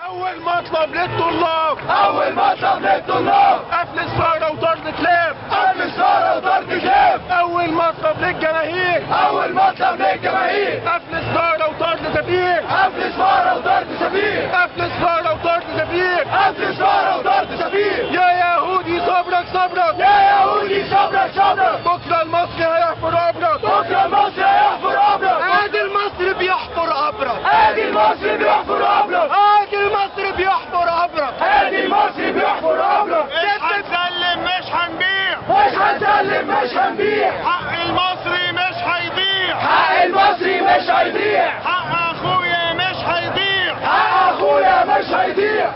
أول مطلب للطلاب، أول مطلب للطلاب، قفل السهرة وطرد كلاب، قفل السهرة وطرد كلاب. أول مطلب للجماهير، أول مطلب للجماهير، قفل السهرة وطرد سفير، قفل السهرة وطرد سفير، قفل السهرة وطرد سفير، قفل السهرة وطرد سفير. يا يهودي صبرك صبرك، يا يهودي صبرك صبرك، بكرة المصري هيحفر قبرك، بكرة المصري هيحفر قبرك. ادي المصري بيحفر قبرك، ادي المصري بيحفر قبرك، ادي المصري بيحفر قبرك، ادي المصري بيحفر قبرك. مش هنسلم مش هنبيع، مش هنسلم مش هنبيع، حق المصري مش هيضيع، حق المصري مش هيضيع، حق اخويا مش هيضيع، حق اخويا مش هيضيع.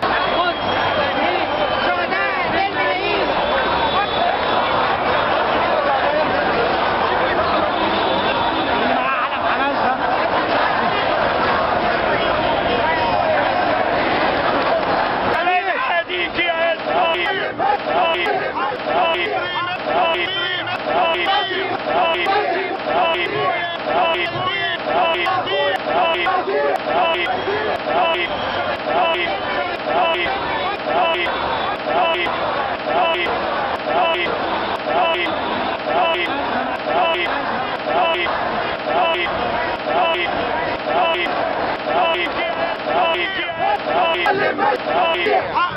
حق